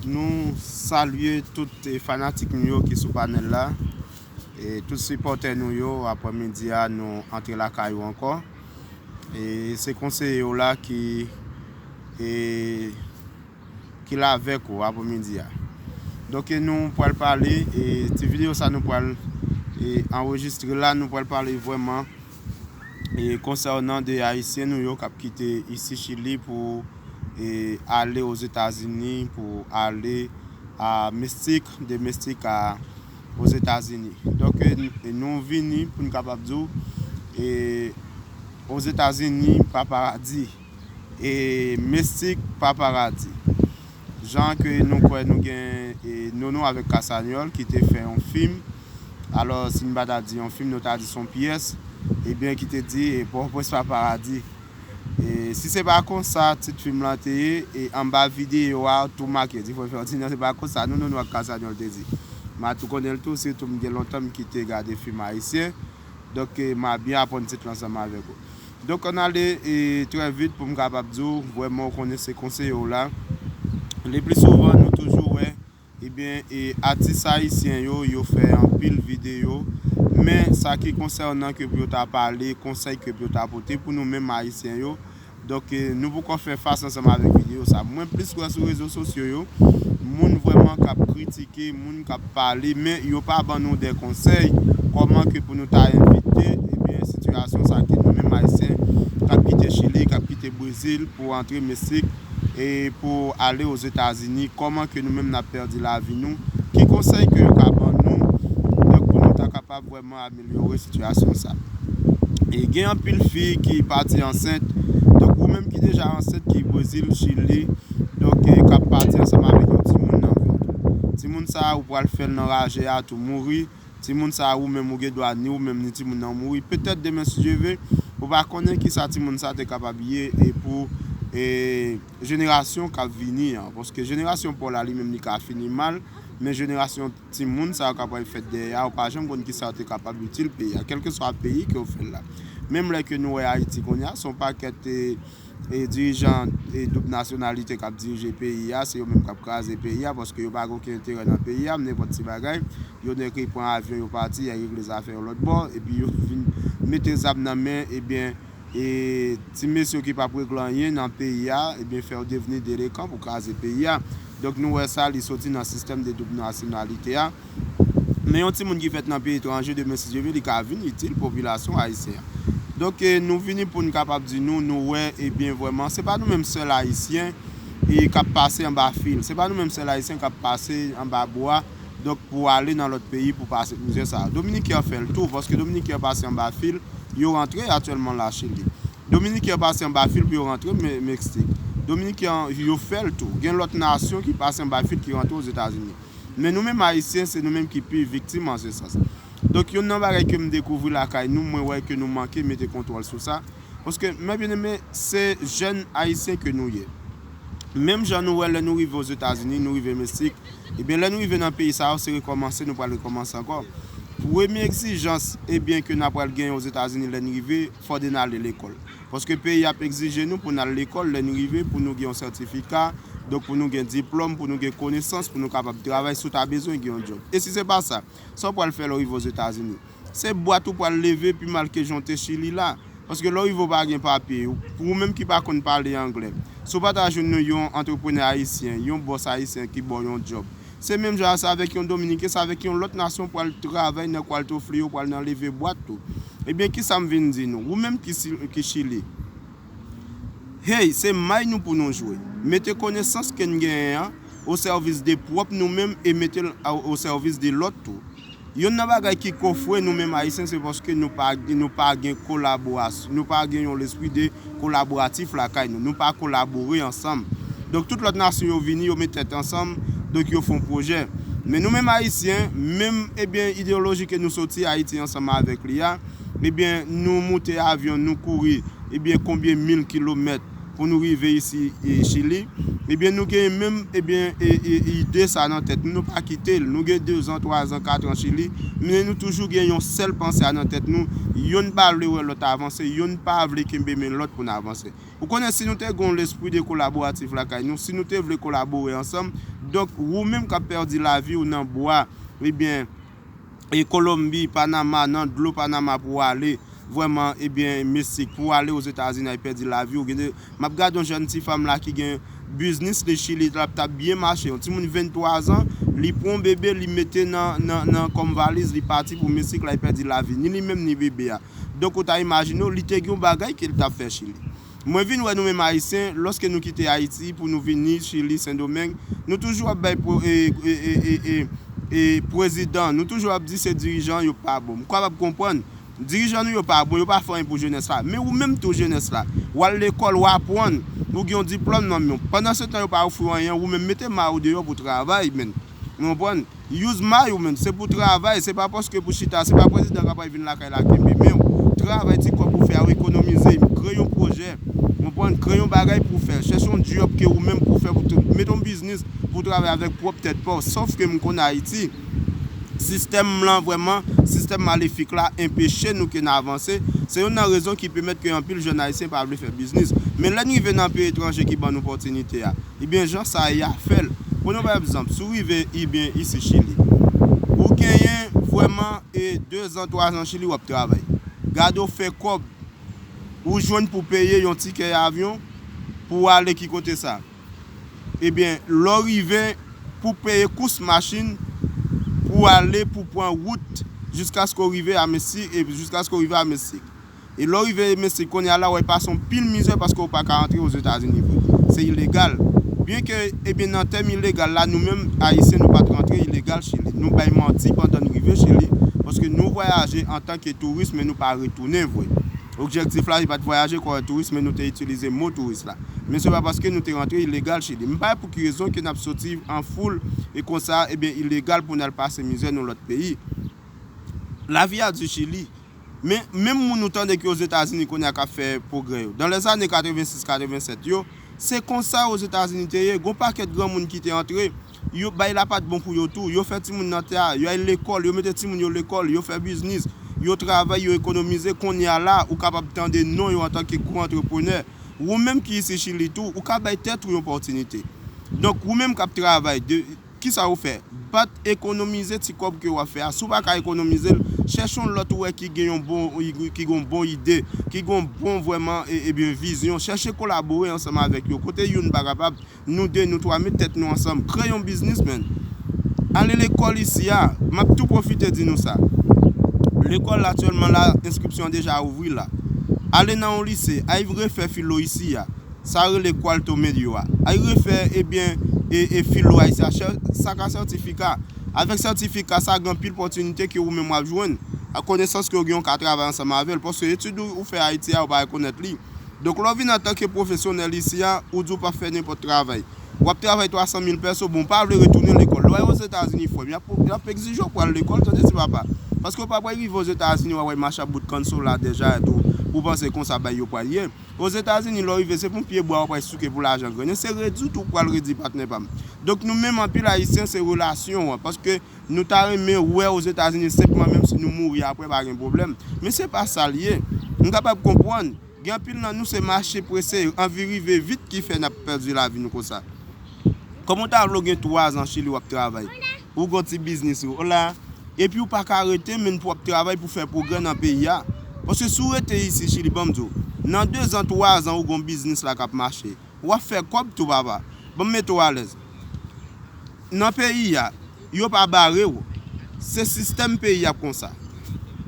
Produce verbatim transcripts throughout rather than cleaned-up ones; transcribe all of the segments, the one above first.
Nou salye tout, eh, fanatik nou yo ki sou panèl la. E tout sipòtè nou yo, aprèmidi a, nou antre lakay ou ankò. E se konseye w la ki, e, ki la avèk ou aprèmidi a. Donk, e nou pral pale, e ti videyo sa nou pral, e, anrejistre la, nou pral pale vrèman, e, konsènan de Ayisyen nou yo k ap kite isi Chili pou, e, ale Ozetazini, pou ale a Mesik, de Mesik a Ozetazini. Donk, e, n-, e nou vini pou n kapab di w, e, Ozetazini pa paradi, e Mesik pa paradi. Jan ke nou kwè nou gen, e, Nono avèk Kasanyòl ki te fè yon fim. Alò, si n pa ta di yon fim, nou ta di s on pyès, ebyen, ki te di, e, Pòtoprens pa paradi. E si se pa konsa tit fim lan te ye, e anba videyo a, tou make. Di fò Ferdinand, se pa konsa, non, non, non, ak Kasanyòl te di. M a tou konnen l tou, sitou m gen lontan m kite gade fim ayisyen. Donk, e, m a byen aprann tit lan ansanm avèk ou. Donk, ann ale, e, trè vit pou m kapab di w, vrèman, ou konnen se konseye w la. Le pli souvan, nou toujou wè, ebyen, e, atis ayisyen yo, yo fè anpil videyo, men sa ki konsènan ke pou yo ta pale, konsèy ke pou yo ta pote pou nou menm ayisyen yo. Donk, e, nou poko fè fas ansanm avèk videyo sa. Mwen plis wè sou rezo sosyo yo, moun vrèman k ap kritike, moun k ap pale, men yo pa ban nou de konsèy, kòman ke pou nou ta evite, ebyen, sitiyasyon sa ke nou menm ayisyen k ap kite Chili, k ap kite Brezil pou antre Mesik, e pou ale Ozetazini, kòman ke nou menm n ap pèdi lavi nou, ki konsèy ke yo ka ban nou, donk, pou nou ta kapab vrèman amelyore sitiyasyon sa. E gen anpil fi ki pati ansent, donk, ou menm ki deja ansent, ki Brezil, Chili, donk, e k ap pati ansanm avèk yon timoun nan vant ou. Timoun sa a, ou pral fè l nan raje a tou mouri. Timoun sa a, ou menm, ou gen dwa ni ou menm ni timoun nan mouri. Petèt demen, si Dye ve, ou pa konnen kisa timoun sa a te kapab ye, e pou, e, jenerasyon k ap vini an. Paske jenerasyon pa w la, li menm, li ka fini mal, men jenerasyon timoun sa yo k ap pral fèt dèyè a, ou pa janm konn kisa yo te kapab itil peyi a, kèlkeswa peyi ke w fè l la. Menm lè ke nou wè Ayiti kounye a, se yon pakèt, e, e, dirijan, e, doub nasyonalite k ap dirije peyi a, se yo menm k ap kraze peyi a, paske yo pa gen okenn enterè nan peyi a, nenpòt ti bagay, yo nèk pran avyon, yo pati, y al regle zafè yo lòt bò, epi yo vin mete zam nan men, ebyen, e, ti mesye ki p ap regle anyen nan peyi a, ebyen, fè yo devni delenkan pou kraze peyi a. Donk, nou wè sa, li soti nan sistèm de doub nasyonalite a. Men yon timoun ki fèt nan peyi etranje, demen, si Dye ve, li ka vin itil popilasyon ayisyen an. Donk, e, nou vini pou n kapab di nou, nou wè, ebyen, vrèman, se pa nou menm sèl Ayisyen, e, k ap pase anba fil. Se pa nou menm sèl Ayisyen k ap pase anba bwa, donk, pou ale nan lòt peyi pou pase mizè sa a. Dominiken an fè l tou, paske Dominiken an pase anba fil, yo rantre aktyèlman la Chili. Dominiken an pase anba fil pou yo rantre Me-, Meksik. Dominiken an, yo fè l tou. Gen lòt nasyon ki pase anba fil ki rantre Ozetazini. Men nou menm Ayisyen, se nou menm ki pi viktim an se sans. Donk, youn nan bagay ke m dekouvri lakay nou, mwen wè ke nou manke mete kontwòl sou sa. Paske, mè byeneme, se jèn Ayisyen ke nou ye. Menm jan nou wè lè nou rive Ozetazini, nou rive Meksik, ebyen, lè nou rive nan peyi sa yo, se rekòmanse, nou pral rekòmanse ankò. Premye egzijans, ebyen, ke n a pral genyen Ozetazini lè n rive, fò de n ale lekòl. Paske peyi a ap egzije nou pou n al lekòl lè n rive, pou nou gen yon sètifika, donk pou nou gen diplòm, pou nou gen konesans, pou nou kapab travay si w ta bezwen gen yon djòb. E si se pa sa, sa w pral fè lè w rive Ozetazini? Se bwat ou pral leve pi mal ke jan w te Chili la. Paske lè w rive w pa gen papye, pou ou menm ki pa konn pale anglè, si w pa ta jwenn yon antreprenè ayisyen, yon bòs ayisyen ki ba w yon djòb, se menm jan a, se avèk yon Dominiken, se avèk yon lòt nasyon pral travay nan kwa l t ofri yo, pral nan leve bwat tou. Ebyen, kisa m vin di nou? Ou menm ki si-, ki Chili, hey, se may nou pou nou jwe. Mete konesans ke n genyen an o sèvis de pwòp nou menm e mete l a, o sèvis de lòt tou. Youn nan bagay ki kofre nou menm Ayisyen, se paske nou pa, nou pa gen kolaborasyon, nou pa gen yon lespri de kolaboratif lakay nou. Nou pa kolabore ansanm. Donk, tout lòt nasyon yo vini, yo met tèt ansanm, donk yo fè yon pwojè. Men nou menm Ayisyen, menm, ebyen, ideyoloji ke nou soti Ayiti ansanm avèk li a, ebyen, nou moute avyon, nou kouri, ebyen, konbyen mil kilomèt pou nou rive isi, e, Chili, ebyen, nou gen menm, ebyen, e, e, ide sa nan tèt nou, nou pa kite l. Nou gen dezan, twazan, katran Chili, men nou toujou gen yon sèl panse a nan tèt nou. Youn pa vle wè lòt avanse, youn pa vle kenbe men lòt pou n avanse. Ou konnen, si nou te gen yon lespri de kolaboratif lakay nou, si nou te vle kolabore ansanm, Donk, ou menm k ap pèdi lavi w nan bwa, ebyen, e Kolonbi, Panama, nan dlo Panama pou w ale, vrèman, ebyen, Meksik, pou w ale Ozetazini, al pèdi lavi w. Gen de, m ap gade yon jèn ti fanm la ki gen biznis li Chili, l ap t ap byen mache. Yon timoun venntwa zan, li pran yon bebe, li mete nan, nan, nan kòm valiz, li pati pou Meksik, l al pèdi lavi, ni li menm, ni bebe a. Donk, ou ta imajine w, li te gen yon bagay ke l t ap fè Chili. Mwen vin wè nou menm Ayisyen, lòske nou kite Ayiti pou nou vini Chili, Sendomeng, nou toujou ap bay pre- e, e, e, e, e, e, prezidan, nou toujou ap di se dirijan yo pa bon. M kapab konprann, dirijan nou yo pa bon, yo pa fè anyen pou jenès la. Men ou menm tou jenès la, w al lekòl, w aprann, ou gen yon diplòm nan men w. Pandan se tan yo pa ofri w anyen, ou menm mete may ou deyò pou travay, menn. Ou konprann? Use may ou menm, se pou travay, se pa paske pou chita, se pa prezidan k ap vin lakay la kenbe men w. Travay ti kòb ou fè a, ou ekonomize, kreye yon pwojè, konprann, kreye yon bagay pou w fè. Chèche yon djòb ke ou menm pou w fè, pou tou, mete yon biznis pou w travay avèk pwòp tèt pa w. Sòf ke m konn Ayiti, sistèm lan vrèman, sistèm malefik la enpeche nou ke n avanse. Se youn nan rezon ki pèmèt ke anpil jèn ayisyen pa vle fè biznis. Men lè n rive nan peyi etranje ki ban n opòtinite a, ebyen, jan sa ye a fè l. Pou nou bay egzanp, si w rive, ebyen, isi Chili, ou genyen vrèman, e, de zan, twa zan Chili, w ap travay. Gade w fè kòb, ou jwenn pou peye yon tikè avyon pou w ale ki kote sa. Ebyen, lè w rive, pou peye kous machin, pou w ale, pou pran wout, jiskaske w rive a Meksik, e jiskaske w rive a Meksik. E lè w rive Meksik, kounye a la, w ap pase yon pil mizè paske w pa ka antre Ozetazini vre. Se ilegal. Byenke, ebyen, nan tèm ilegal la, nou menm, Ayisyen, nou pa t rantre ilegal Chili. Nou bay manti pandan n rive Chili, paske nou vwayaje antanke touris, men nou pa retounen vre. Objektif la, se pa t vwayaje kòm touris, men nou te itilize mo touris la. Men se pa paske nou te rantre ilegal Chili. M pa wè pou ki rezon ke n ap soti an foul e konsa, ebyen, ilegal pou n al pase mizè nan lòt peyi. Lavi a di Chili. Men, menm moun ou tande ki Ozetazini kounye a k ap fè pwogrè yo. Dan lèzane katrevensis, katrevennsèt yo, se konsa Ozetazini te ye. Gon pakèt granmoun ki te antre, yo, bagay la pa t bon pou yo tou. Yo fè timoun nan tè a, yo al lekòl, yo mete timoun yo lekòl, yo fè biznis, yo travay, yo ekonomize. Kounye a la, ou kapab tande non yo antanke gwo antreprenè. Ou menm ki isi Chili tou, ou ka bay tèt ou yon opòtinite. Donk, ou menm k ap travay, de, kisa ou fè? Bat ekonomize ti kòb ke w ap fè a. Si w pa ka ekonomize l, chèche yon lòt ou wè ki gen yon bon, ki gen yon bon ide, ki gen yon bon vrèman, e, ebyen, vizyon. Chèche kolabore ansanm avèk yo. Kote youn pa kapab, nou de, nou twa, met tèt nou ansanm. Kreye yon biznis, menn. Ale lekòl isi a. M ap tou pwofite di nou sa. Lekòl la, aktyèlman la, enskripsyon an deja ouvri la. Ale nan yon lise, al refè filo isi a. Sa rele Quarto Medio a. Al refè, ebyen, e, e filo a isi a, chè- sa ka sètifika. Avèk sètifika sa, gen anpil opòtinite ke ou menm w ap jwenn. A konesans ke ou gen, ou ka travay ansanm avè l. Paske etid ou, ou fè Ayiti a, ou pa rekonèt li. Donk, lè w vin antanke pwofesyonèl isi a, ou di w p ap fè nenpòt travay. W ap travay twa san mil pèso, bon, w pa vle retounen lekòl. Lè w al Ozetazini, frè m, y ap, y ap egzije w pou al lekòl, tande ti papa. Paske w pa pral rive Ozetazini, w ap wè mache ap bout kanson la deja etou, pou w panse konsa bagay yo pral ye. Ozetazini, lè w rive, se pou yon pye bwa w pral souke pou lajan grennen. Se redi tou w pral redi, patnè pa m. Donk, nou menm, anpil Ayisyen, se relasyon an. Paske nou ta renmen wè Ozetazini senpman, menm si nou mouri apre, pa gen pwoblèm. Men se pa sa l ye. M kapab konprann. Gen anpil nan nou, se mache prese, anvi rive vit ki fè n ap pèdi lavi nou konsa. Kòman w ta vle w gen twa zan Chili w ap travay? Ou gen yon ti biznis ou la. Epi w pa ka rete, menm pou w ap travay pou fè pwogrè nan peyi a. Paske si w rete isi Chili, ban m di w, nan de zan, twa zan, ou gen yon biznis la k ap mache. W ap fè kòb tou, papa. Ban m mete w alèz. Nan peyi a, yo pa bare w. Se sistèm peyi a konsa.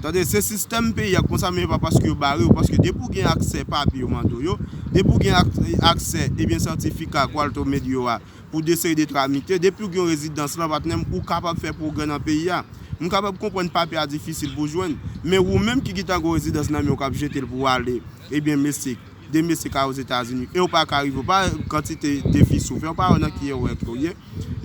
Tande, se sistèm peyi a konsa, men e pa paske yo bare w. Paske depi w gen aksè papye yo mande w yo, depi w gen ak- aksè, ebyen, sètifika Quarto Medio a, pou de seri de tramite, depi w gen yon rezidans lan, patnè m, ou kapab fè pwogrè nan peyi a. M kapab konprann papye a difisil pou jwenn, men ou menm ki gentan gen yon rezidans nan men w k ap jete l pou w ale, ebyen, Meksik, de Meksik a Ozetazini, e w pa ka rive, w pa kantite defi sou fè, w pa wè nan ki erè ke w ye.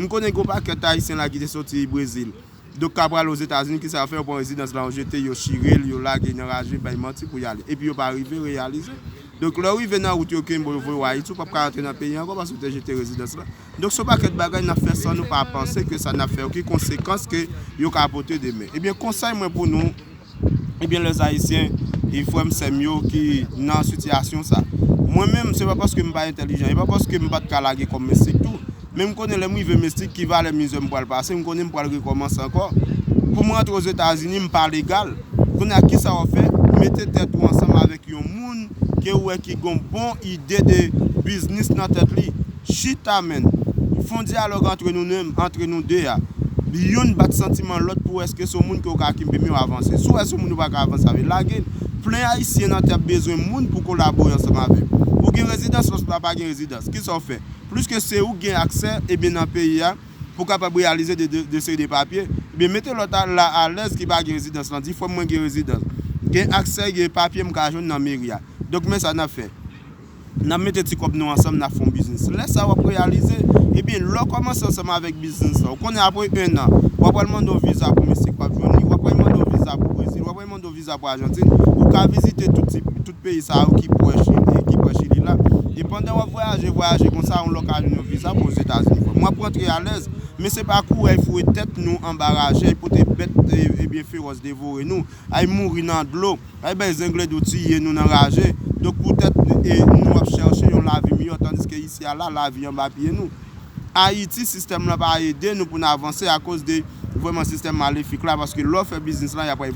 M konnen gen yon pakèt Ayisyen la ki te soti Brezil. Donk, ka pral Ozetazini, kisa yo fè? Yo pran rezidans la, yo jete, yo chire l, yo lage nan raje, bay manti pou y ale. Epi yo pa rive reyalize. Donk, lè w rive nan wout, yo kenbe w, yo voye w Ayiti, ou p ap ka rantre nan peyi a ankò paske w te jete rezidans la. Donk, se yon pakèt bagay n ap fè san nou pa panse ke sa n ap fè yo, ki konsekans ke yo ka pote demen. Ebyen, konsèy mwen pou nou, ebyen, lèzayisyen, e frè m, sè m yo ki nan sitiyasyon sa. Mwen menm, se pa paske m pa entèlijan, e pa paske m pa t ka lage kòb mwen, sitou, Men m konnen lè m rive Mesik, ki valè mizè m pral pase, m konnen m pral rekòmanse ankò. Pou m rantre Ozetazini, m pa legal. Kounye a, kisa w ap fè? Mete tèt ou ansanm avèk yon moun ke w wè ki gon bon ide de biznis nan tèt li. Chita, menn. Fè yon dyalòg antre nou menm, antre nou de a. Youn bat santiman lòt pou wè èske se yon moun ke w ka kenbe men w avanse. Si w wè se yon moun ou pa ka avanse avè l, lage l. Plen Ayisyen nan tè ap bezwen moun pou kolabore ansanm avè l. Ou gen rezidans, lòt la pa gen rezidans. Kisa w fè? Pliske se ou gen aksè, ebyen, nan peyi a, pou kapab reyalize de, de, de seri de papye, ebyen, mete lòt la alèz ki pa gen rezidans lan. Di, "Frè m, mwen gen rezidans. Gen aksè, gen papye m ka jwenn nan meri a." Donk, men sa n ap fè. N ap mete ti kòb nou ansanm, n ap fè yon biznis. Lè sa a, w ap reyalize, ebyen, lè w kòmanse ansanm avèk biznis lan, ou konnen apre ennan, w ap pral mande yon viza pou Mesik, w ap jwenn li, w ap pral mande yon viza pou Brezil, w ap pral mande yon viza pou Ajantin, ou ka vizite tout ti, tout peyi sa yo ki pwòch, ki pwòch Chili la. E pandan w ap vwayaje, vwayaje konsa, yon lè w ka jwenn yon viza pou Ozetazini. Mwen ap rantre alèz, men se pa kouri al foure tèt nou anba raje, al pote bèt, e, ebyen, fewòs devore nou, al mouri nan dlo, al bay zenglendo tiye nou nan raje. Donk, poutèt, e, nou ap chèche yon lavi miyò, tandiske isi a la, lavi anba pye nou. Ayiti, sistèm lan pa ede nou pou n avanse akoz de vrèman sistèm malefik la, paske lè w fè biznis lan, y ap voye